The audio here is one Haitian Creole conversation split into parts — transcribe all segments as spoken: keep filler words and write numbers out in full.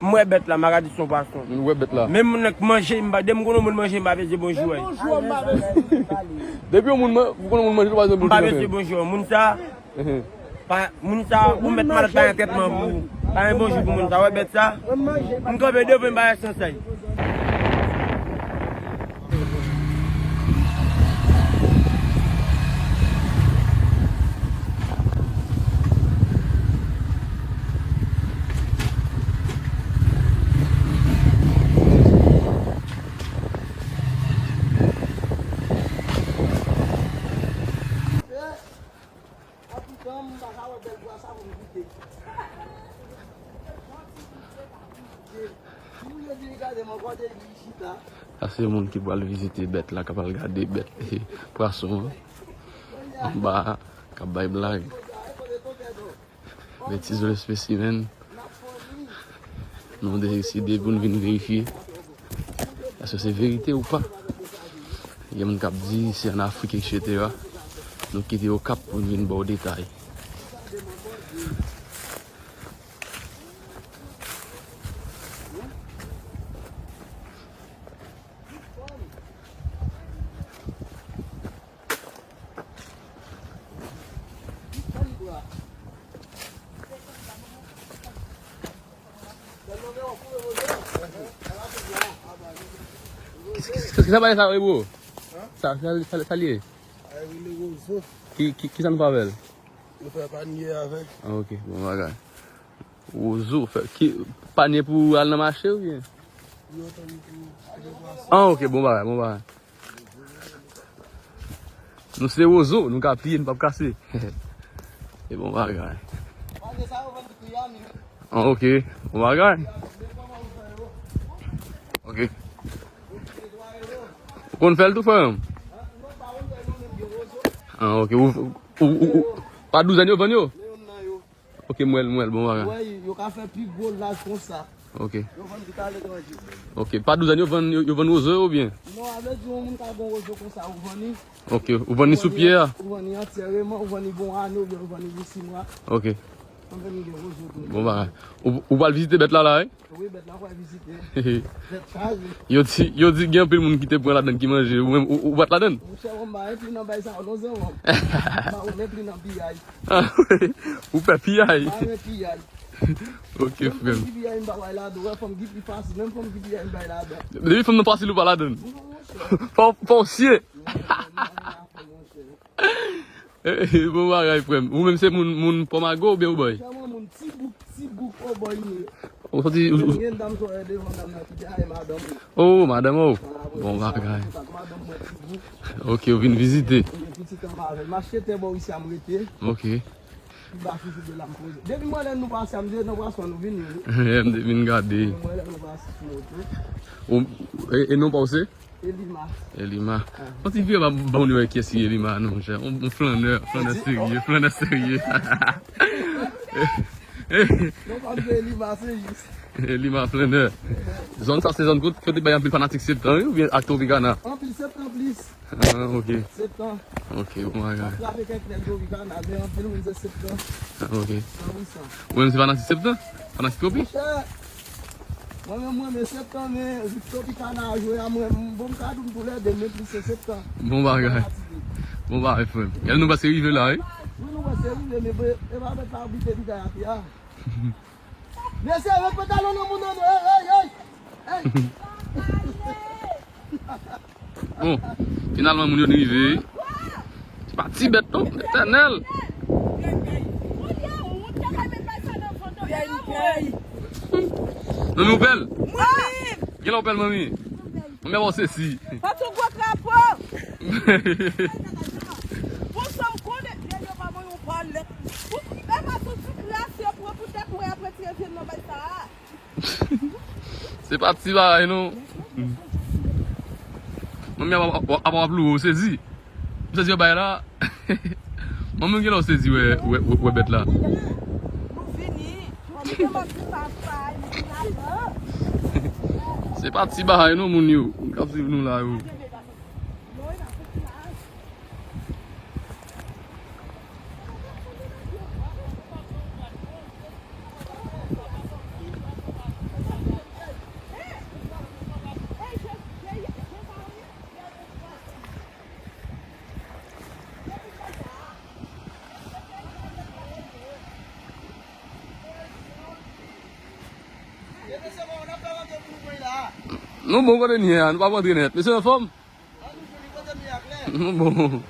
M wè bèt la, m pa ka di se yon pwason. M wè bèt la. Menm moun nan k manje, m pa, depi m konn yon moun manje, m pa peze bonjou, ey. Depi yon moun man-, ou konn yon moun manje, ou pa bezwen bonjou. M pa peze bonjou. Moun sa, pa, moun sa, ou mèt malad, pa gen trètman pou ou. Pa gen bonjou pou moun sa, wè bèt sa. M kanpe devan, m pa wè sans, ey. Sa se moun ki pral vizite bèt la, k ap al gade bèt, pwason an anba a, k ap bay blag. Bèt izo spesimen. Nou deside pou n vin verifye èske se verite ou pa. Gen moun k ap di se ann Afrik, etsetera. Nou kite Okap pou n vin ba w detay. Kisa bagay sa ye, bro? Sa, sa, sa, sa li ye? Ki, ki, kisa nou fè avè l? Yo fè panye avè l. Ah, ok, bon bagay. Wozo, fè, ki, panye pou al nan mache oubyen? Ah, ok, bon bagay, bon bagay. Nou se wozo, nou ka pliye, nou p ap kase. E bon bagay. Ah, ok, bon bagay. Ok. Ou konn fè l tou, frè m? Ah, ok. Ou, ou, ou, ou, pa douzèn yo vann yo? Ok, m wè l, m wè l, bon bagay. Wè, yo ka fè pi gwo laj konsa. Ok. Yo vann tout aletranje. Ok, pa douzèn yo vann, yo, yo vann wozo yo oubyen? Non, a vle di yon moun ka gen wozo konsa, ou vann li. Ok, ou vann li sou pye a? Ou vann li antyèman, ou vann li gon ane, oubyen ou vann li sis mwa. Ok. Ou vann li gen wozo tou. Bon bagay. Ou, ou pral vizite bèt la la, wi? Wi, bèt la pral vizite. Bèt chaje. Yo di, yo di gen anpil moun ki te pran ladann ki manje, ou menm, ou, ou pa t ladann? Monchè, ou pa enpli nan bay sa yo non, zanmi. Ou pa enpli nan piyay. Ah, ou fè piyay. Mwen piyay. Ok, frè m. Menm fanm ki piyay m pa bay ladan. Wè fanm ki pi fasil. Menm fanm ki piyay m bay ladan. Depi fanm nan fasil ou pa ladann. Non, monchè. Fò, fò w sye. Non, non, non, non, monchè. Eh, eh, bon bagay, frè m. Ou menm se moun, moun Pòmago oubyen Obòy? Sèlman moun Tibouk, Tibouk, Obòy m ye. Ou soti, ou, ou... Gen dam sou devan dam nan ki te ay madanm ou. Oh, madanm ou. Ah, bon bagay. Madanm mwen Tibouk. Ok, ou vin vizite. Mwen gen pitit anba avè l. M achte tè bò isi a m rete. Ok. Pi ba chouchou de la m poze. Depi mwen lè nou pase a m di nan pwason nou vini wi. M te vin gade. Mwen lè nou pase sou moto. Ou, e, e non pa w se? Elima. Elima. Ah. Yon ti vye ba, ba w wè kiyès ki Elima non, monchè. Yon, yon flannè, flannè serye, flannè serye. Non pa m se Elima, se jis. Elima flannè. Zòn sa se zòn kot, kote bay anpil fanatik Septan, wi, oubyen ak Tropicana? Anpil Septan plis. Ah, ok. Septan. Ok, bon bagay. Frape kèk nèg Tropicana, men anpil moun se Septan. Ah, ok. San wi san. Ou menm se fanatik Septan? Fanatik Tropi? Monchè, mwen menm, mwen, men Septan, men Tropicana a jwe a, mwen, m, bon, m ka di w m tou lè de, men plis se Septan. Bon bagay. Bon bagay, frè m. Gade nou prèske rive la, wi. Wi, nou prèske rive, men, e pa bèt la oblije di gay api a. Mesye, met pantalon nan moun nan, ey, ey, ey! Ey! Bon, finalman, moun yo rive. Se pa ti bèt, non, Etènèl! Manmi, ou bèl? Gen lè ou bèl, manmi. Manmi, a ba w sezi. Pati yon gwo krapo. Pou sa m konnen, vye yo pa mwen yon palèt. Pou, e pa sou ti kras yo pran pou tèt mwen apre ti vye nan bay sa a. Se pa ti bagay, non. Manmi, apa w ap louwe, ou sezi? Ou sezi wè bagay la? Manmi, gen lè ou sezi wè, wè, wè, wè bèt la. Se pa ti bagay, non, moun yo. Moun k ap swiv nou la, yo. Nou bon kote n ye a, nou pa rantre nèt. Mesye anfòm? Nou bon.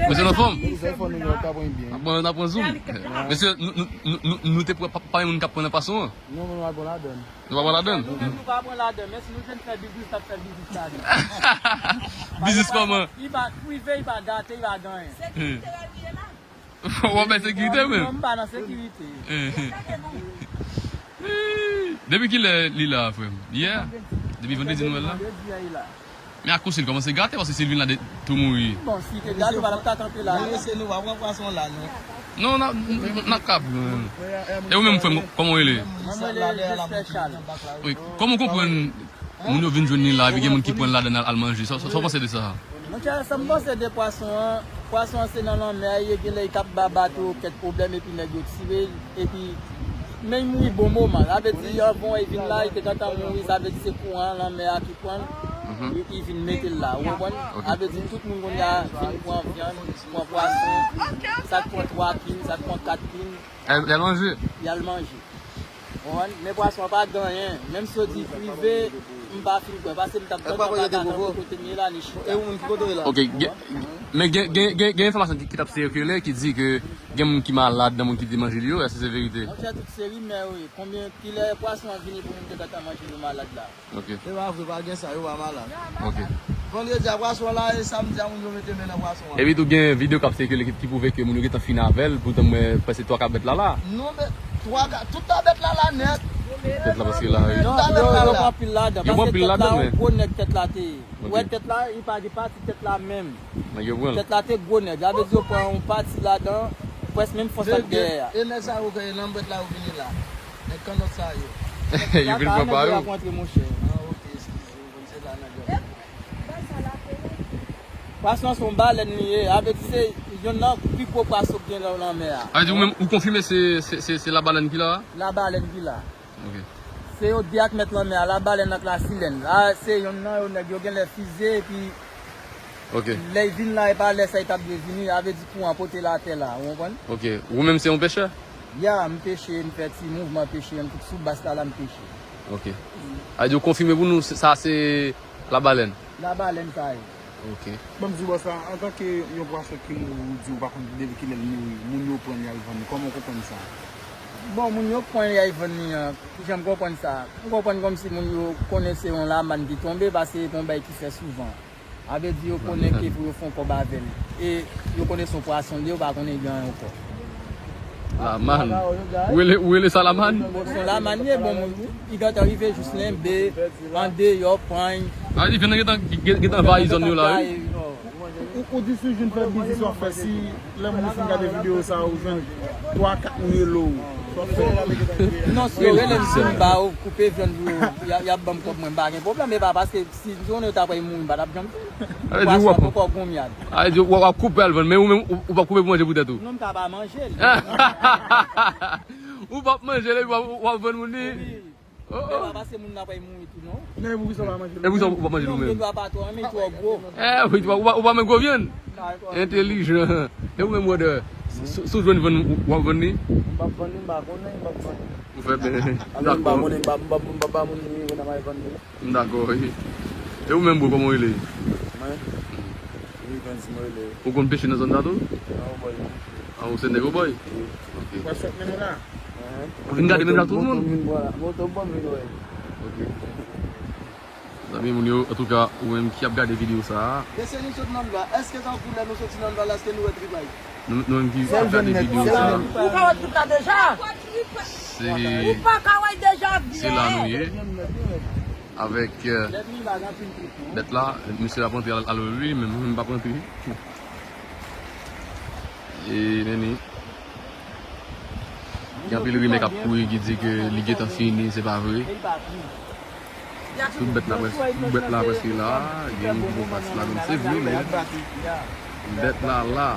Mesye anfòm? N ap pran, n ap pran zoom. Mesye, nou, nou, nou, nou, nou te pran pa, pa yon moun k ap pran nan pwason an. Nou pa pran ladann? Nou menm nou pa pran ladann, men si nou jwenn fè biznis, n ap fè biznis ladan. Biznis kòman? Li pa prive, li pa gate, li pa gen anyen. Sekirite l ye la. W ap bay sekirite menm? Non, m pa nan sekirite. Depi kilè li la, frè m? Yè? Depi vandredi nou wè l la? Vandredi yè li la. Men akoz li kòmanse gate, paske si l vin la de, tou mouri. Bon, si te gate, ou pa t ap ka kanpe la. Mesye, nou pa pran pwason la, non. Non, n a, n a ka pran. E ou menm, frè m, kòman w rele? Mwen, mwen rele Joseph Charles. Wi, kòman w konprann moun yo vin jwenn li la, epi gen moun ki pran l ladann al, al manje? Sa, sa, sa w panse de sa? Monchè, sa m panse de pwason an, pwason an se nan lanmè a ye, genlè li t ap ba bato kèk pwoblèm, epi nèg yo tire l, epi men li mouri bon moman. Sa vle di, anvan w wè li vin la, li te gentan mouri, sa vle di se kouran lanmè a ki pran l, li, li vin mete l la, ou konprann? Sa vle di tout moun kounye a vin pran vyann, pran pwason, sa k pran twa kin, sa k pran kat kin. Y al, y al manje. Y al manje. Ou konprann? Men pwason an pa gen anyen. Menm si yo di prive, m pa fin kwè. Paske m t ap tann nan bagay kote m ye la, li chita. Ok, gen, men gen, gen, gen, gen enfòmasyon ki, ki t ap sikile ki di ke gen moun ki malad nan moun ki te manje li yo, èske se verite? Monchè, tout se rimè yo ye. Konbyen, kilè pwason an vini pou moun te gentan manje yo malad la? Ok. Se pa vre, pa gen sa, yo pa malad. Ok. Vandredi a pwason la, e samdi a moun yo mete men nan pwason an. Epi tou gen videyo k ap sikile ki, ki pwouve ke moun yo gentan fin avè l, poutan m wè prèske twa ka bèt la la. Non, men twa ka, tout ta bèt la la nèt. Tèt la prèske la, wi. Tout ta bèt la la. Yo pran pil ladan, paske tèt la, yon gwo nèg tèt la te ye. Ou wè tèt la, li pa gen pati tèt la menm. Nèg yo pran l. Tèt la te gwo nèg. Sa vle di yo pran yon pati ladan, prèske menm fòs ak dèyè a. E nèg sa yo, nan bèt la yo vini la. Nèg kannòt sa yo. Yo vin pran pa yo. Nèg yo ap rantre, monchè. Ah, ok, eskize, m konn se la nèg yo. Pwason se yon balèn li ye. Sa vle di se yonn nan pi gwo pwason ki gen nan lanmè a. Sa vle di ou menm, ou konfime se, se, se, se labalèn ki la a? Labalèn ki la. Ok. Se yo de ak mèt lanmè a, labalèn ak lasilèn. La, se yonn nan yo nèg yo genlè fize, epi lè y vin la, e pa lè sa y t ap dwe vini, sa vle di kouran pote l atè la, ou konprann? Ok. Ou menm se yon pechè? Ya, m peche, m fè ti mouvman peche, m tout sou bas la, la m peche. Ok. Sa vle di ou konfime pou nou, sa se labalèn? Labalèn sa ye. Ok. Ban m di w sa, antanke yon pwason ki mouri, ou di ou pa konn depi kilè l mouri, moun yo pran l y al vann li, kòman w konprann sa? Bon, moun yo pran l y al vann li an, kijan m konprann sa? M konprann kòmsi moun yo konnen se yon lamann ki tonbe, paske se yon bagay ki fè souvan. Sa vle di yo konnen ke pou yo fè yon kòb avè l. E yo konnen se yon pwason li ye, yo pa konnen gen anyen ankò. Lamann. Ou rele, ou rele sa lamann? Bon, se yon lamann ye, bon, moun, li gentan rive jis lenbe, andeyò, pran. Sa vle di vyann nan gentan, gen- gentan anvayi zòn yo la, wi. Ou, ou di si w jwenn fè biznis w ap fè, si lè moun yo fin gade videyo sa a, ou jwenn twa, kat moun rele w, sa w ap fè? Non, si yo rele m, si m ba yo koupe vyann pou yo, y a, y ap ban m kòb mwen, m pa gen pwoblèm, e pa paske si m konnen yo ta pral mouri, m pa t ap janm fè l. Sa vle di w ap, pwason an poko gonm yad. Sa vle di w ap koupe al vann, men ou menm, ou, ou p ap koupe pou manje pou tèt ou? Non, m ta pa manje l. Ou p ap manje l, epi w ap, w ap vann moun li? Wi. Oh, oh. Men pa paske moun nan pral mouri tou, non. Men poukisa w pa manje l? E poukisa w pa manje l ou menm? Non, m gen dwa pa twò renmen, li twò gwo. Eh, wi, ou pa, ou pa, ou pa renmen gwo vyann? M pa twò renmen. Entèlijan. E ou menm, brother? Si, si w jwenn vann, w ap vann li? M p ap vann li, m pa konnen, m p ap vann li. Ou fè byen. Dakò. M pa konnen, m pa, m pa, m pa ba moun li, m pa vann li. M dakò, wi. E ou menm, bro, kòman w rele? Mwen? Evens mwen rele. Ou konn peche nan zòn sa tou? Nan Obòy. Ah, ou se nèg Obòy? Wi. Ok. Ou vin gade menm jan ak tout moun? Moto m vin pran la. Moto m pran m vin wè. Ok. Zanmi moun yo, antouka, ou menm ki ap gade videyo sa a. Mesye, nou sot nan nwa. Èske tankou lè nou soti nan nwa la, èske nou wè tripay? Nou, nou menm ki ap gade videyo sa a. Ou pa wè tout la deja? Se, ou pa ka wè deja byen. Se la nou ye. Avèk, euh, bèt la, misye ap rantre al, al li menm, mwen menm m p ap rantre. E, Neni, gen anpil rimè k ap kouri ki di ke li gentan fini, se pa vre. Tout bèt la près-, tout bèt la prèske la, gen moun ki poko pati ladan, se vre, men bèt la la.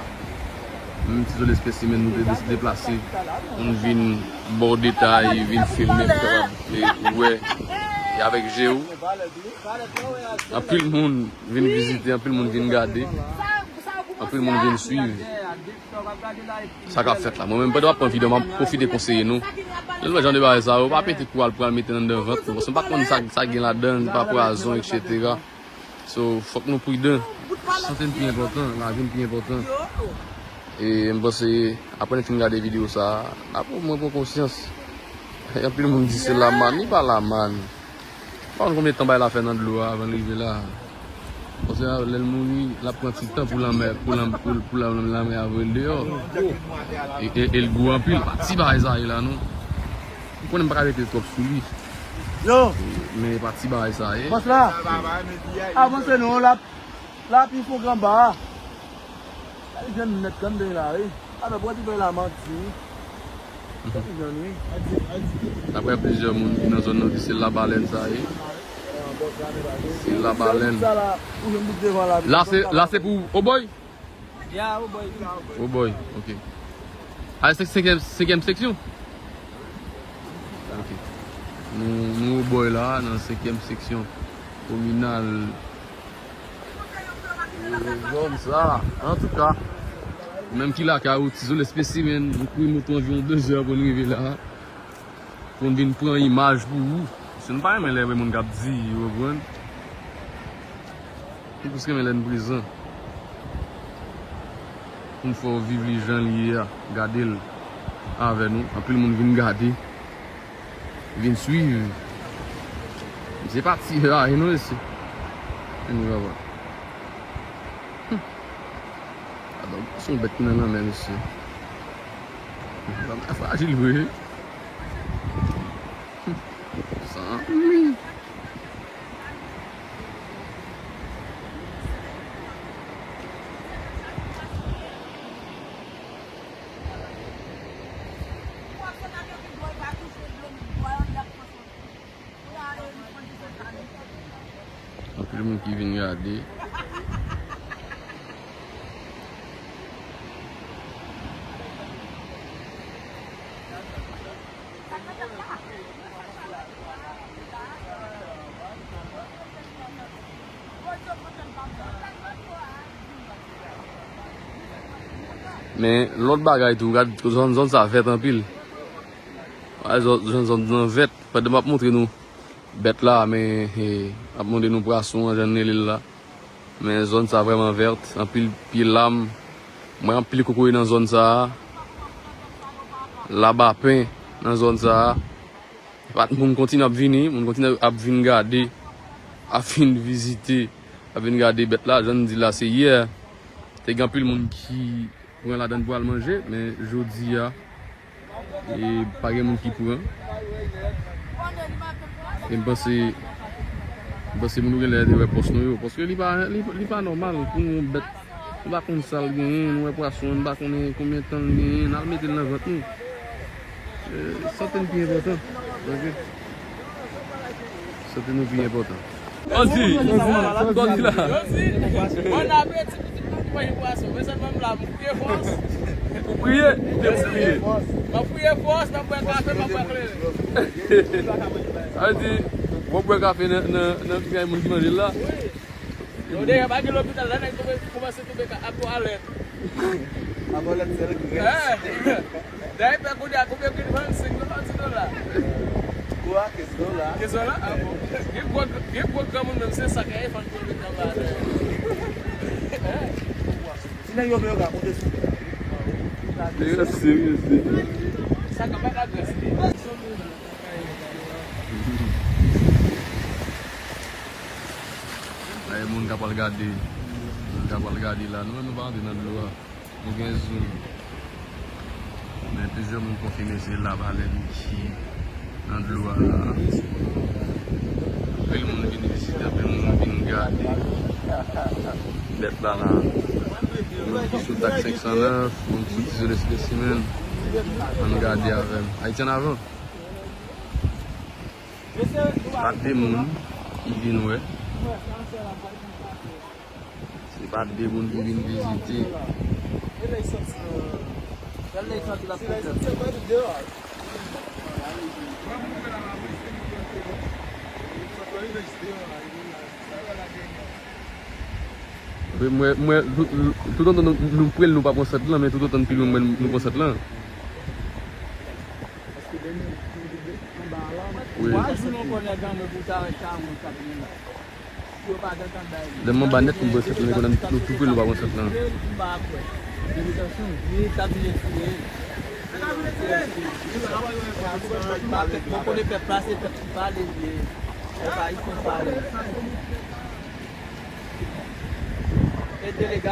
Menm ti zòl espèsimen nou te deside deplase pou n vin ba w detay, vin filme pou kapab, e, wè Avèk je w. Anpil moun vin vizite, anpil moun vin gade, anpil moun vin swiv sa k ap fèt la. Mwen menm, pandan m ap pran videyo, m ap pwofite konseye nou. Lè nou wè jan de bagay sa yo, pa pete kou al pran al mete nan anndan vant nou, paske nou pa konn sa, sa gen ladan, pa pwazon, etsetera. So, fòk nou pridan. Sante n pi enpòtan, lavi n pi enpòtan. E m panse, apre n fin gade videyo sa a, n ap omwen pran konsyans. Anpil moun di se laman, li pa laman. Pa konn konbyen tan bagay la fè nan dlo a avan l rive la. Paske lè l mouri, l ap pran ti tan pou lanmè, pou lanmè, pou, pou lanmè a voye l deyò. E, e, e l gou anpil, pa ti bagay sa ye la non. M konnen m pa ka rete twòp sou li. Yo! Men e pa ti bagay sa ye. Bòs la! Avanse non, l ap, l ap pi fon k anba a. Li jwenn nèt kann de la, wi. Avè, pran ti bagay la manti, wi. Daprè plizyè moun ki nan zòn nan, di se Labalèn sa ye. Se Labalèn. La se, la se pou Oboy? Ya, Oboy. Oboy, ok. A, se senkyèm, senkyèm seksyon? Ok. Nou, nou Oboy la, nan senkyèm seksyon kominal. Zòn sa, antouka, ou menm ki lakay ou, ti zòn espesimen, nou kouri moto anviwon de zè pou n rive la, pou n vin pran imaj pou ou. Paske nou pa renmen lè moun k ap di, ou konprann? Nou plis renmen lè n prezan. Pou n fè w viv li jan li ye a, gade l avè nou. Anpil moun vin gade. Vin swiv. Misye pa ti rayi non, mesye. Anyway, papa. Hum. Adan, se yon bèt ki nan lanmè, mesye. Lanmè frajil vre. Hum. Zanmi. Anpil moun ki vin gade. Men lòt bagay tou, gad zòn, zòn sa vèt anpil. Gad zòn, zòn, zòn nan vèt. Pandan m ap montre nou bèt la, men, eh, m ap montre nou pwason an, jan n rele l la. Men zòn sa vrèman vèt, anpil pye lam. M wè anpil kokoye nan zòn sa a. Labapen nan zòn sa a. Epa moun kontinye ap vini, moun kontinye ap vin gade, ap vin vizite, ap vin gade bèt la. Jan n di la, se yè. Te gen anpil moun ki pran ladan l pou al manje, men jodi a, e pa gen moun ki pran. E m panse, m panse moun yo genlè te wè pòs nou yo, paske li pa, li, li pa nòmal pou yon bèt, nou pa konn sa l genyen, nou wè pwason an, nou pa konnen konbyen tan l genyen, n al mete l nan vant nou. Eh, sante n pi enpòtan. Ok. Sante nou pi enpòtan. Andy, Andy la. Andy, bon apeti pou tout moun ki manje pwason. Men sèlman m la, m priye fòs. Ou priye? Kite pou priye. M ap priye fòs, m ap bwè kafe, m ap bwè kleren. Andy, w ap bwè kafe nan, nan, nan kay moun ki manje l la? Wi. Yo, dèyè, pa gen lopital, la nèg tonbe, kòmanse tonbe ka, ak twalèt. Ak twalèt sèl grès. Eh, dèyè, pè kounye a, konbyen ki vann? Senk dola, dis dola? Kwa, kenz dola. Kenz dola? Ah bon. Gen gwo, gen gwo granmoun menm, se sa k ap fè l tonbe anba. Eh. Si nèg yo vle, yo ka konte sou li. Serye, serye, serye. Sa ka pa ka grès. Ay, moun k ap al gade, moun k ap al gade la, nou menm nou pa antre nan dlo a. Nou gen zoom. Men plizyè moun konfime se Labalèn ki nan dlo a la. Anpil moun vin vizite, anpil moun vin gade bèt la la. Moun ki sou tak senk san nèf, moun ki sou ti zile espesimen. Ann gade avè m. Ayiti ann avan. Se pa de moun ki vin wè. Se pa de moun ki vin vizite. Gade lè l santi la pwoblèm. Gade lè l santi la pwoblèm. Gade lè l santi la pwoblèm. Mwen, mwen, tout, tout otan nou, nou pre l, nou pa pran sant lan, men tout otan n pi lwen, mwen, nou pran sant lan. Wi. Lè m anba nèt, m pran sant lan, men kounye a nou tou pre l, nou pa pran sant lan.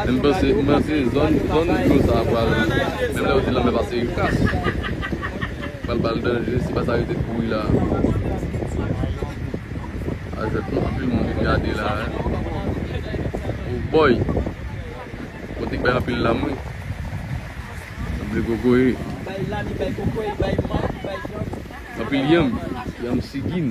M panse, m panse zòn, zòn dlo sa a pral, menm lè yo di lanmè pase rikas, pral ba l danje, se pa sa yo te kouri la. A zèt non, anpil moun vin gade la, hein. Oh boy. Kote k bay anpil lam, wi. Anpil kokoye. Anpil yanm. Yanm sigin.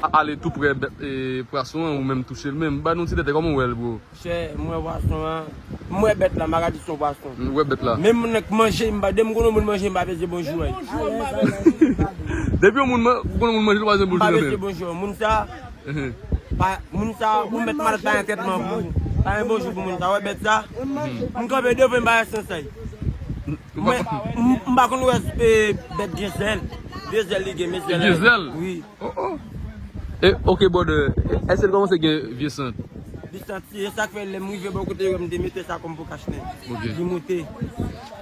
A-, ale tou prè bèt, e, pwason an, ou menm touche l menm. Ba nou ti detay, kòman w wè l, bro? Chè, m wè pwason an. M wè bèt la, m pa ka di se yon pwason. M wè bèt la. Menm nèg manje, m pa, depi m konn yon moun manje, m pa peze bonjou, ey. Depi yon moun man-, ou konn yon moun manje, ou pa peze bonjou nan men l. M pa peze bonjou. Moun sa, pa, moun sa, ou mèt malad, pa gen trètman pou ou. Pa gen bonjou pou moun sa. Wè bèt sa? M kanpe devan, m pa wè sans, ey. Mwen, m, m pa konn wè, e, bèt gen zèl. De zèl li gen, men zèl. Li gen zèl? Wi. Oh, oh. E, ok, brother. E, èske l kòmanse gen vye sant? Li santi, e sa k fè lè m rive bò kote yo, m te mete sa kòm pou kach nèg. Ok. Li moute.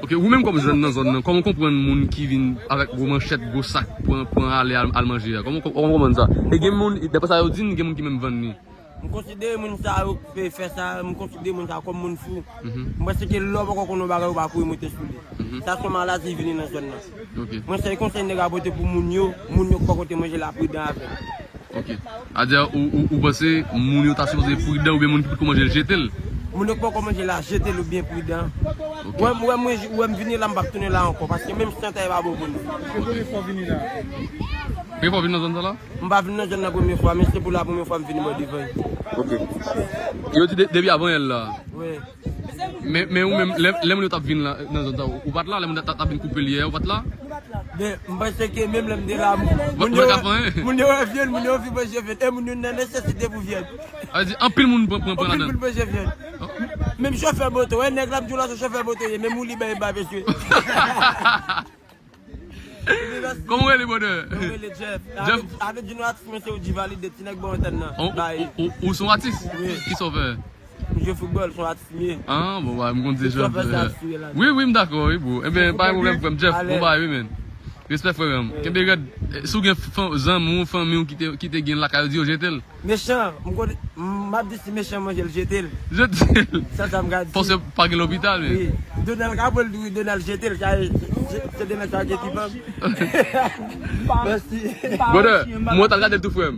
Ok, ou menm kòm jèn nan zòn nan, kòman w konprann moun ki vin avèk gwo manchèt, gwo sak, pran, pran ale al, al manje a? Kòman, kòman w konprann sa? E gen moun, dapre sa yo di n, gen moun ki menm vann li. M konsidere moun sa yo k fè sa, m konsidere moun sa yo kòm moun fou. M panse ke lè w poko konn yon bagay, ou pa kouri moute sou li. Sa se yon maladi vini nan zòn nan. Ok. Mwen, sèl konsèy m ta ka pote pou moun yo, moun yo k bò kote manje la, pridan avè l. Ok. Adya, ou, ou, ou panse moun yo ta sipoze pridan oubyen moun ki potko manje l jete l? Moun yo k poko manje la, jete l oubyen pridan. Ok. Wè, m, wè, mwen, wè m vini la, m p ap tounen la ankò, paske menm sant la, e pa bon pou nou. Se premye fwa w vini la? Premye fwa w vin nan zòn sa la? M pa vin nan zòn nan premye fwa, men se pou la premye fwa m vini bò devan. Ok. Yo di de-, depi avan yè la. Wi. Men, men ou menm, lè, lè moun yo t ap vin la, nan zòn sa, ou pa t la? Lè moun yo t ap, t ap vin koupe l yè, ou pa t la? Men, m panse ke menm lè m te la, moun yo, moun yo wè vyann, moun yo anvi manje vyann, e moun yo nan nesesite pou vyann. Sa vle di, anpil moun pran, pran, pran ladan l. Anpil moun manje vyann. Menm chofè moto, wè, nèg la m di w la, se chofè moto ye, menm ou li bay, ba mesye. Kòman w rele, brother? Mwen rele Jeff. Jeff. Avèk, avèk di nou atis mwen se Oji Valide, ti nèg bò antèn nan. Ou, ou, ou, ou se yon atis? Wi. Kisa w fè? M jwe foutbòl, se yon atis m ye. Ah, bon, ba, m konn se Jeff. Wi, wi, m dakò, wi, bro. Ebyen, pa gen pwoblèm, frè m. Jeff, bon bagay, wi, man. Respè, frè m. Kenbe rèd. Eh, si w gen fan-, zanmi w, fanmi w ki te, ki te gen lakay, di yo jete l. Mechan, m konn, m ap di si mechan manje l, jete l. Jete l. Sa, sa m ka di. Paske pa gen lopital, men. Wi. Donald ka pran l tou, wi, Donald jete l, sa, se, se Donald sa ki ekipan. Mèsi. Brother, mwen t al gade l tou, frè m.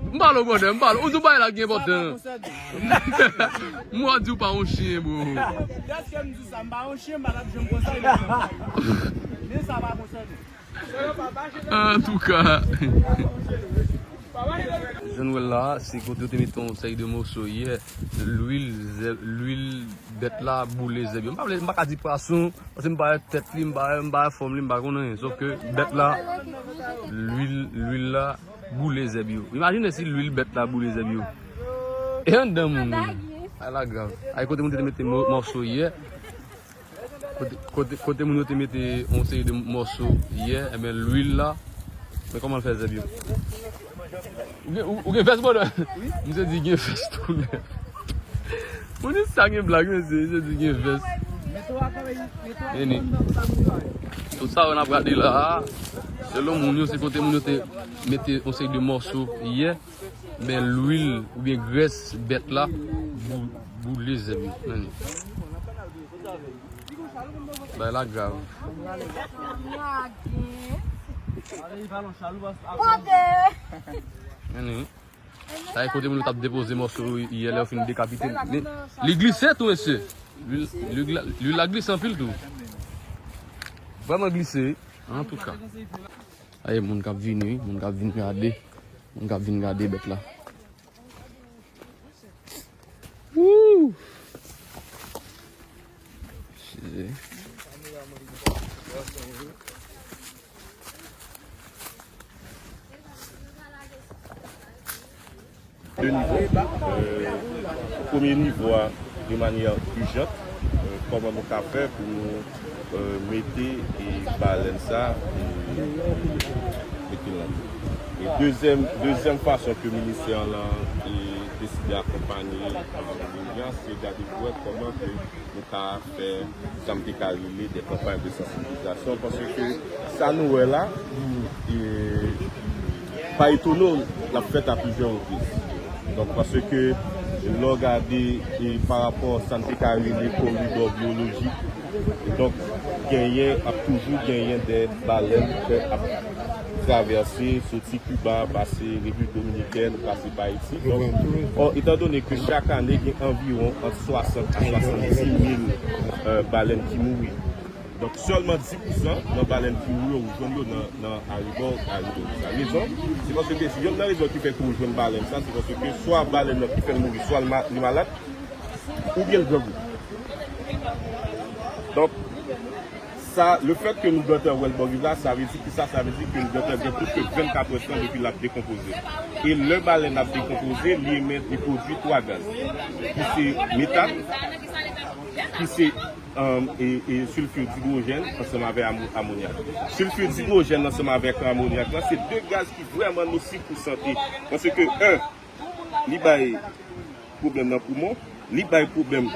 M pale w, brother, m pale w. Ou di w bagay la ki enpòtan. Mwen di w pa yon chen, bro. Dèske m di sa, m pa yon chen, m pa t ap janm konsa, men sa pa konsa, non. Antouka. Jan nou wè l la, se kote yo te mete yon seri de mòso yè, lwil, zèb, lwil bèt la, boule zèb yo. M pa vle, m pa ka di pwason, paske m pa wè tèt li, m pa wè, m pa wè fòm li, m pa konn anyen. Sòf ke bèt la, lwil, lwil la, boule zèb yo. Imajine si lwil bèt la boule zèb yo. E anndan moun. Ay la grav. Ay kote moun te mete mò-, mòso yè. Kote, kote, kote moun yo te mete yon seri de mòso yè, enben lwil la. Men kòman l fè zèb yo. Ou gen, ou, ou gen vès, brother? Misye di gen vès tou nèf. Moun di sa gen blag, mesye, misye di gen vès. Vini. Tout sa yo n ap gade la a, selon moun yo, se kote moun yo te mete yon seri de mòso yè, men lwil oubyen grès bèt la bou-, boule zèb yo. Vini. Bagay la grav. Vini. Sa e kote moun yo t ap depoze mòso yè lè yo fin dekapite l. Li, li glise tou, mesye. Lwil, lwil la, lwil la glise anpil tou. Vrèman glise, wi. Antouka. Ay, moun k ap vini, wi. Moun k ap vin gade. Moun k ap vin gade bèt la. Wouh! De nivo. Euh, premye nivo a, de manyè ijans, euh, kòman nou ka fè pou nou, euh, mete, e, balèn sa, e, mete l nan dlo. E dezyèm, dezyèm fason ke ministè an lan, e, deside akonpanye, e, moun yo, se gade pou wè kòman ke nou ka fè sa m te ka rele de kanpay de sansibilizasyon, paske sa nou wè la, e, pa etone w, l ap fèt a plizyè repriz. Donk, paske lè w gade, e, pa rapò sa n te ka rele koridò biyolojik, donk, genyen, ap toujou genyen de balèn ke ap travèse, soti Kiba, pase Repiblik Dominikèn, pase pa Ayiti. Donk, ò, etandone ke chak ane gen anviwon ant swasant a swasanndis mil, euh, balèn ki mouri. Donk, sèlman dis pousan nan balèn ki mouri yo, ou jwenn yo nan, nan arebò, arebò sa. Rezon, se paske si yonn nan rezon ki fè ke ou jwenn balèn sa, se paske swa balèn nan ki fè l mouri, swa l ma-, li malad, oubyen l grangou. Donk, sa, le fèt ke nou gentan wè l bò riv la, sa vle di ki sa, sa vle di ke l gentan gen plis ke vennkat è tan depi l ap dekonpoze. E lè balèn ap dekonpoze, li emèt, li pwodui twa gaz, ki se metàn, ki se, um, e, e silfir didwojèn ansanm avèk amo-, amonyak. Silfir didwojèn ansanm avèk amonyak la, se de gaz ki vrèman nosif pou sante. Paske, en, li bay pwoblèm nan poumon, li bay pwoblèm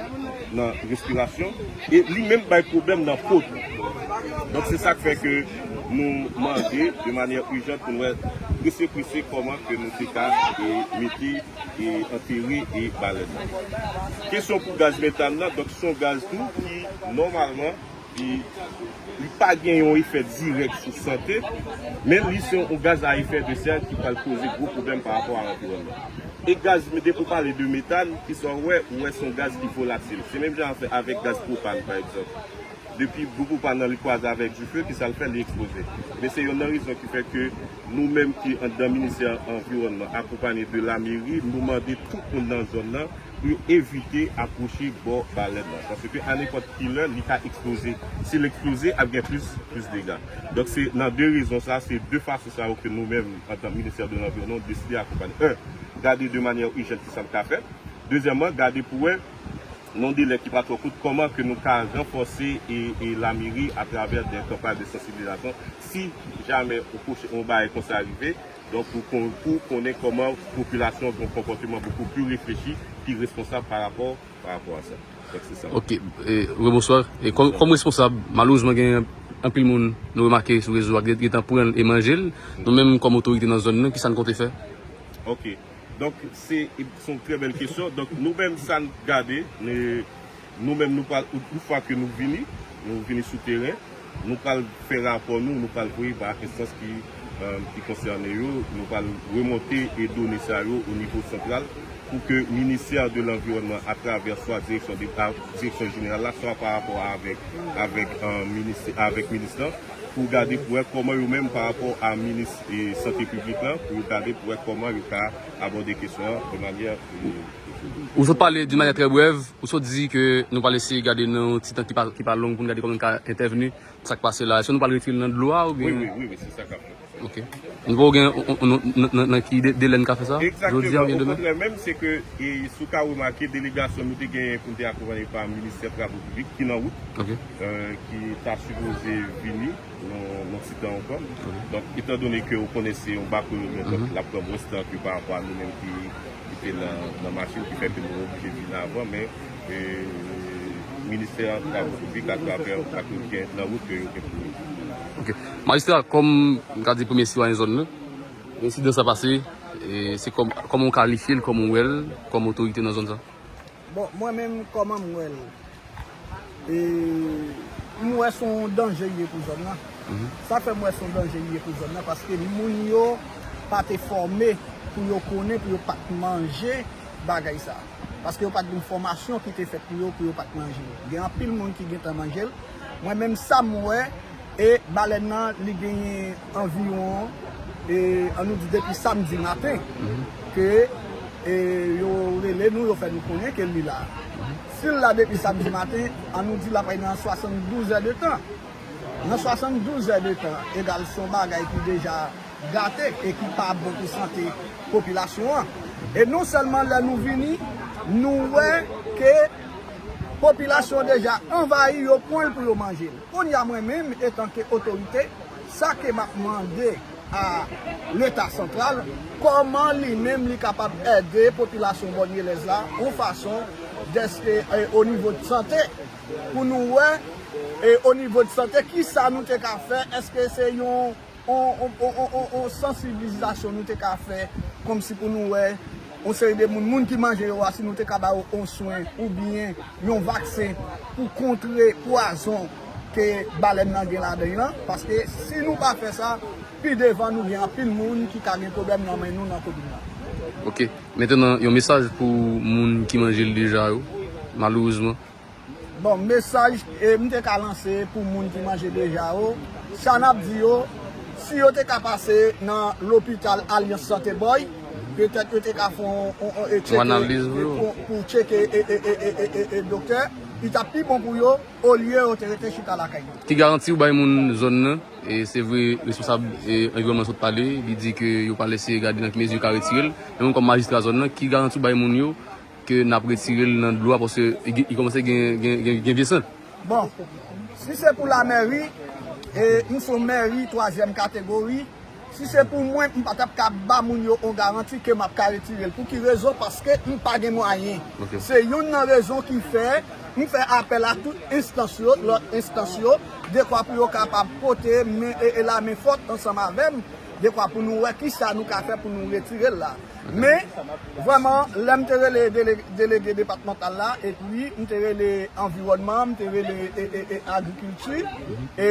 nan respirasyon, e li menm bay pwoblèm nan po tou. Donk, se sa k fè ke nou mande de manyè ijan pou nou wè prese, prese kòman ke nou te ka, e, mete, e, antere, e, balèn nan. Kesyon pou gaz metàn nan, donk, se yon gaz tou ki, nòmalman, li, li pa gen yon efè dirèk sou sante, men li se yon gaz a efè de sè ki pral koze gwo pwoblèm pa rapò a lanviwònman. E gaz, depi w pale de metàn, kisa w wè, ou wè se yon gaz ki volatil. Se menm jan avè-, avèk gaz pwopàn, pa egzanp. Depi gwo pwopàn nan li kwaze avèk dife, kisa l fè, li eksploze. Men se yonn nan rezon ki fè ke nou menm ki anndan ministè anviwònman, akonpanye de lameri, nou mande tout moun nan zòn nan, pou yo evite apwoche bò balèn nan. Paske a nenpòt ki lè, li ka eksploze. Si l eksploze, ap gen plis, plis dega. Donk, se nan de rezon sa, se de fason sa yo ke nou menm, antan ministè de lanviwònman, nou deside akonpanye. En, gade de manyè ijan kisa n ka fè. Dezyèmman, gade pou wè, nan de lè ki pa twò kout, kòman ke nou ka ranfòse e, e lameri atravè de kanpay de sansibilizasyon. Si jamè yon pwoche-, yon bagay konsa rive, donk, pou kon-, pou konnen kòman popilasyon gen yon konpòteman bokou pli reflechi, pi responsab pa rapò, pa rapò a sa. Donk, se sa. Ok, e, rebonswa. E kòm, kòm responsab, malerezman, gen anpil moun nou remake sou rezo a ki gentan pran l e manje l. Nou menm, kòm otorite nan zòn nan, kisa n konte fè? Ok. Donk, se, se yon trè bèl kesyon. Donk, nou menm, sa n gade, nou, nou menm, nou pral, yon fwa ke nou vini, nou vini sou teren, nou pral fè rapò nou, nou pral voye ba enstans ki, euh, ki konsène yo, nou pral remonte e done sa yo o nivo santral pou ke ministè de lanviwònman, atravè swa direksyon de, a, direksyon jeneral la, swa pa rapò avèk, avèk, euh, minis, avèk minis lan, pou gade pou wè kòman yo menm pa rapò a minis, e, sante piblik lan, pou yo gade pou wè kòman yo ka abòde kesyon an de manyè, e, Ou sot pale de manyè trè brèv, ou sot di ke nou pral eseye gade nan yon ti tan ki pa, ki pa long pou n gade kòman n ka entèvni nan sa k pase la. Èske nou pral retire l nan dlo a oubyen? Wi, wi, wi, wi, se sa k ap fèt. Ok. Nou poko gen, on, on, on, nan, nan, nan ki de-, delè n ka fè sa? Jodi a oubyen demen? Egzakteman. Okontrè menm, se ke, e, si w ka remake, delegasyon nou te genyen pou n te akonpanye pa ministè travo piblik ki nan wout, ok, e, ki ta sipoze vini nan, nan ti tan ankò. Ok. Donk, etandone ke ou konnen se yon bako yo gen, donk, mhm, l ap pran mwens tan ke pa rapò a nou menm ki, ki te nan, nan machin, ki fè ke nou oblije vin avan, men, e, ministè travo piblik atravè bako yo gen nan wout ke yo gen pou yo. Ok. Majistra, kòm m ka di premye sitwayen zòn nan, ensidan sa pase, e se kòm, kòman w kalifye l, kòman w wè l, kòm otorite nan zòn sa? Bon, mwen menm, kòman m wè l? E, m wè se yon danje li ye pou zòn nan. Mhm. Sa fè m wè se yon danje li ye pou zòn nan, paske moun yo pa te fòme pou yo konnen, pou yo pa t manje bagay sa. Paske yo pa t gen fòmasyon ki te fèt pou yo, pou yo pa t manje l. Gen anpil moun ki gentan manje l. Mwen menm sa m wè, e balèn nan, li genyen anviwon, e, ann nou di depi samdi maten, mhm, ke, e, yo rele nou, yo fè nou konnen ke li la. Mhm. Si l la depi samdi maten, an nou di l ap nan swasanndouz èdtan. Nan swasanndouz èdtan, egal se yon bagay ki deja gate e ki pa bon pou sante popilasyon an. E non sèlman lè nou vini, nou wè ke popilasyon an deja anvayi, yo pran l pou yo manje l. Kounye a mwen menm, etanke otorite, sa ke m ap mande a Leta santral, kòman li menm li kapab ede popilasyon Bònyelèz la, yon fason dèske, eh, o nivo de sante, pou nou wè, eh, o nivo de sante, kisa nou te ka fè, èske se yon, yon, yon, yon, yon, yon sansibilizasyon nou te ka fè, kòmsi pou nou wè, yon seri de moun, moun ki manje yo a, si nou te ka ba yo yon swen, oubyen yon vaksen pou kontre pwazon ke balèn nan gen ladan l lan, paske si nou pa fè sa, pi devan nou gen anpil moun ki ka gen pwoblèm nan men nou nan komin nan. Ok. Mentnan, yon mesaj pou moun ki manje l deja yo, malerezman. Bon, mesaj, e, m te ka lanse pou moun ki manje deja yo, sa n ap di yo, si yo te ka pase nan lopital Alyans Sante Bòy, petèt yo te ka fè yon, yon, yon, e, tcheke, analiz pou yo, pou, pou tcheke, e, e, doktè, li t ap pi bon pou yo, olye yo te rete chita lakay yo. Ki garanti ou bay moun zòn nan? E se vre, responsab, e, anviwònman sot pale, li di ke yo pral eseye gade nan ki mezi yo ka retire l. Men ou menm kòm majistra zòn nan, ki garanti ou bay moun yo ke n ap retire l nan dlo a, paske li gen, li kòmanse gen, gen, gen, gen vye sant? Bon, si se pou lamèri, e, m se yon mèri twazyèm kategori. Si se pou mwen, m pa t ap ka ba moun yo yon garanti ke m ap ka retire l. Pou ki rezon? Paske m pa gen mwayen. Ok. Se youn nan rezon ki fè m fè apèl a tout enstans yo, lòt enstans yo, dekwa pou yo kapab pote men, e, e, lamen fòt ansanm avè m, dekwa pou nou wè kisa nou ka fè pou nou retire l la. Men, vrèman, lè m te rele dele-, delege depatmantal la, epi m te rele anviwònman, m te rele, e, e, e, agrikilti, e,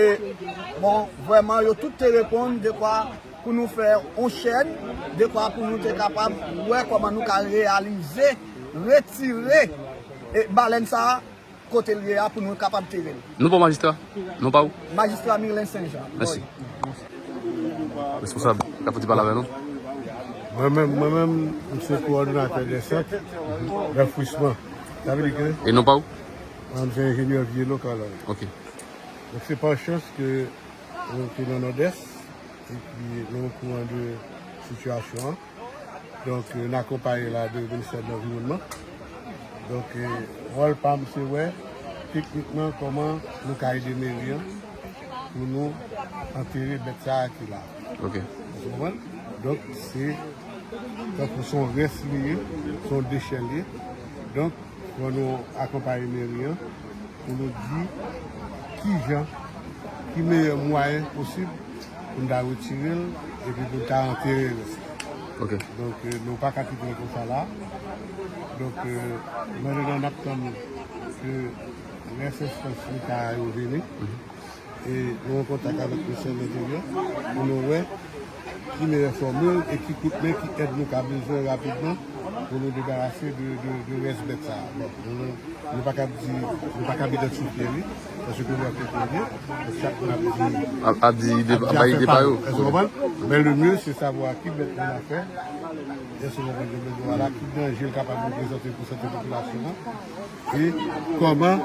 bon, vrèman, yo tout te reponn dekwa pou nou fè yon chèn, dekwa pou nou te kapab wè kòman nou ka reyalize, retire, e, balèn sa a kote l ye a pou nou kapab tere l. Non pa w, majistra? Non pa w? Majistra Mirlen Senjan. Mèsi. Responsab, ka fouti pale avè nou? Mwen menm, mwen menm, m se kowòdonatè dè sant ranfòsman. Sa vle di ke... E non pa w? Mwen, m se enjenyè Vye Lokal. Ok. Donk, se pa chans ke nou te nan Nòdès, epi nou okouran de sitiyasyon an. Donk, eh, n akonpaye la de Ministè de Lanviwònman. Donk, eh, wòl pa m se wè teknikman kòman nou ka ede meri an pou nou antere bèt sa a ki la. Ok. Ou konprann? Donk, se tankou se yon rès li ye, se yon dechè li ye. Donk, fò nou akonpaye meri an pou nou di kijan, ki meyè mwayen posib pou n ta retire l epi pou n ta antere rès la. Ok. Donk, eh, nou pa ka kite l konsa la. Donk, eh, mentnan n ap tann ke rès enstans Leta yo vini. Mhm. E nou an kontak avèk Ministè Lenteryè pou nou wè ki meyè fòmil e ki kout men, ki èd nou ka bezwen rapidman pou nou debarase de, de, de rès bèt sa a. Bon, nou, nou pa kab di, nou pa kab idantifye li, paske nou wè kote l ye, chak moun ap di, ap, ap di de, ap di bay afè de pa yo. Èske w konprann? Men le mieux, se savwa ki bèt nou nan fè, èske w konprann, ki danje l kapab reprezante pou sante popilasyon an. E kòman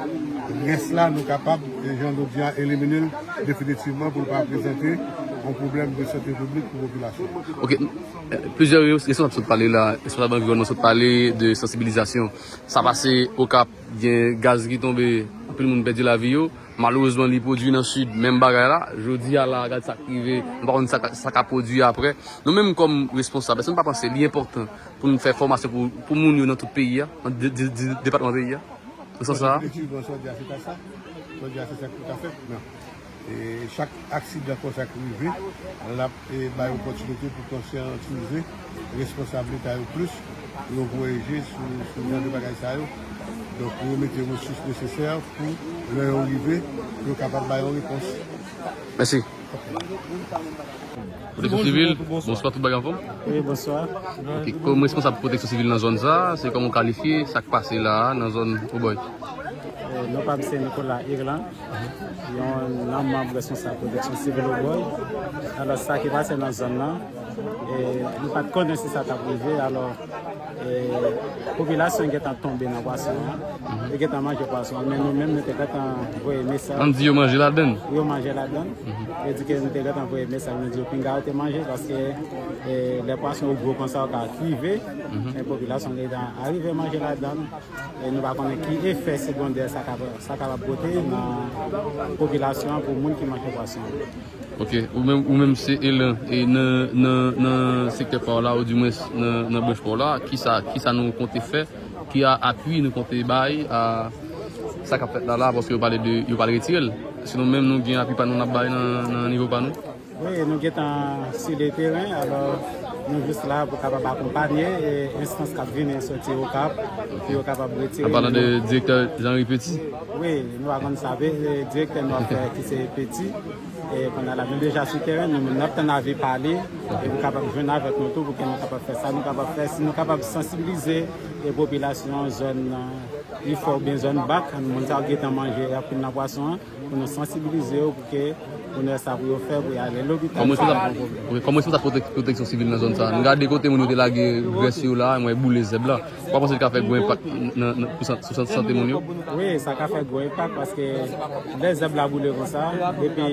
rès la nou kapab, e, jan nou di a, elimine l definitivman pou l pa reprezante yon pwoblèm de sante piblik pou popilasyon an. Ok, eh, plizyè res-, responsab sot pale la, responsab anviwònman sot pale de sansibilizasyon. Sa pase Okap, gen gaz ki tonbe, anpil moun pèdi lavi yo. Malerezman, li pwodui nan Sid, menm bagay la. Jodi a la, gad sa k rive, nou pa konn sa, sa ka pwodui apre. Nou menm kòm responsab, èske nou pa panse li enpòtan pou nou fè fòmasyon pou, pou moun yo nan tout peyi a, nan de, de, de, depatman peyi a? Nan sans sa a? Efektivman, sa w di a, se ta sa. Sa w di a, se sa ki ta fèt. Men, e, chak aksidan konsa ki rive, l ap, e, bay opòtinite pou konsyantize responsab Leta yo plis, pou yo voye je sou, sou jan de bagay sa yo. Donk, pou yo mete resous nesesè pou, lè yo rive, pou yo kapab bay yon repons. Mèsi. Pwoteksyon sivil, bonswa, tout bagay anfòm? Wi, bonswa. Ok, kòm responsab pwoteksyon sivil nan zòn sa, se kòman w kalifye sa k pase la a nan zòn Obòy? Eh, non pa m se Nicolas Irlan, yon nan manm responsab pwoteksyon sivil Obòy. Alò, sa ki pase nan zòn nan, eh, nou pa t konnen si sa t ap rive, alò, E, popilasyon gentan tonbe nan pwason an. Yo gentan manje pwason an, men nou menm, nou te gentan voye mesaj. Ann di yo manje ladann. Yo manje ladann. Yo di ke nou te gentan voye mesaj, nou di yo pinga yo te manje, paske, e, lè pwason yo gwo konsa, yo ka rive, men popilasyon gentan arive manje ladann. E nou pa konnen ki efè segondè sa ka, sa kapab pote nan popilasyon an pou moun ki manje pwason an. Ok, ou menm, ou menm se elan, e nan, nan, nan sektè pa w la, oudimwens nan, nan branch pa w la, kisa, kisa nou konte fè, ki a, apui nou konte bay a sa k ap fèt la la, paske yo pale de, yo pale retire l. Èske nou menm nou gen apui pa nou n ap bay nan, nan nivo pa nou? Wi, nou gentan sou le teren, alò nou jis la pou kapab akonpanye, e, enstans k ap vini soti Okap, pou yo kapab retire. An palan de direktè Jean Henry Petit? Wi, nou pa konn sa, e, direktè nou ap fè ki se Petit. E pandan l ap, nou deja sou teren, nou menm n ap tann avi pa li, e pou kapab jwenn avèk nou tou, pou ke nou kapab fè sa nou kapab fè, si nou kapab sansibilize, e, popilasyon zòn, e, Ifò oubyen zòn Bak, moun sa yo gentan manje, y ap pran nan pwason an, pou nou sansibilize yo, pou ke, pou nou wè sa pou yo fè, pou y ale lopital. Kòman responsab, wi, kòman responsab pwotek-, pwoteksyon sivil nan zòn sa a? Nou gade kote moun yo te lage grès yo la, mwen boule zèb la. Ou pa panse li ka fè gwo enpak nan, nan, pou san-, sou san-, sante moun yo? Wi, sa ka fè gwo enpak paske lè zèb la boule konsa, epi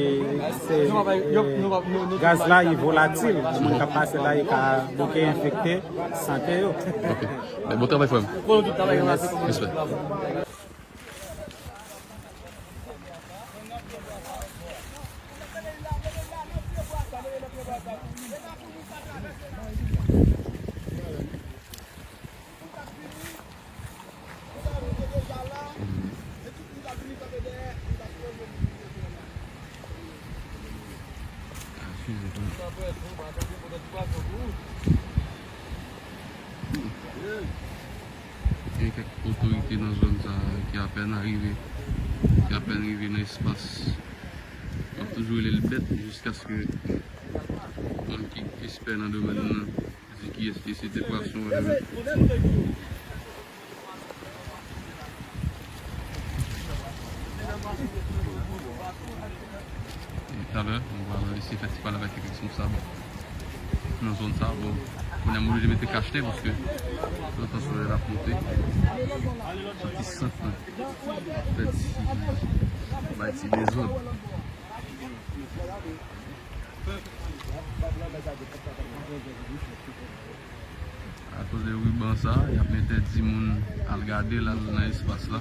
se, e, gaz la, li volatil. Moun k ap pase la, li ka bouke enfekte sante yo. Ok. Men bon travay, frè m. Respè. Gen kèk otorite nan zòn sa a ki apèn arive, ki apèn rive nan espas. Y ap toujou rele l bèt jiskaske moun ki ekspè nan domèn nan di kiyès ki se te pwason an. E talè, nou pral eseye fè ti pale avèk kèk responsab nan zòn sa. Bon, kounye a m oblije mete kach nèg paske lantan solèy la ap monte. Soti sant lan. Fè ti, bay ti dezòd. Akoz de riban sa, y ap entèdi moun al gade l, al nan espas la.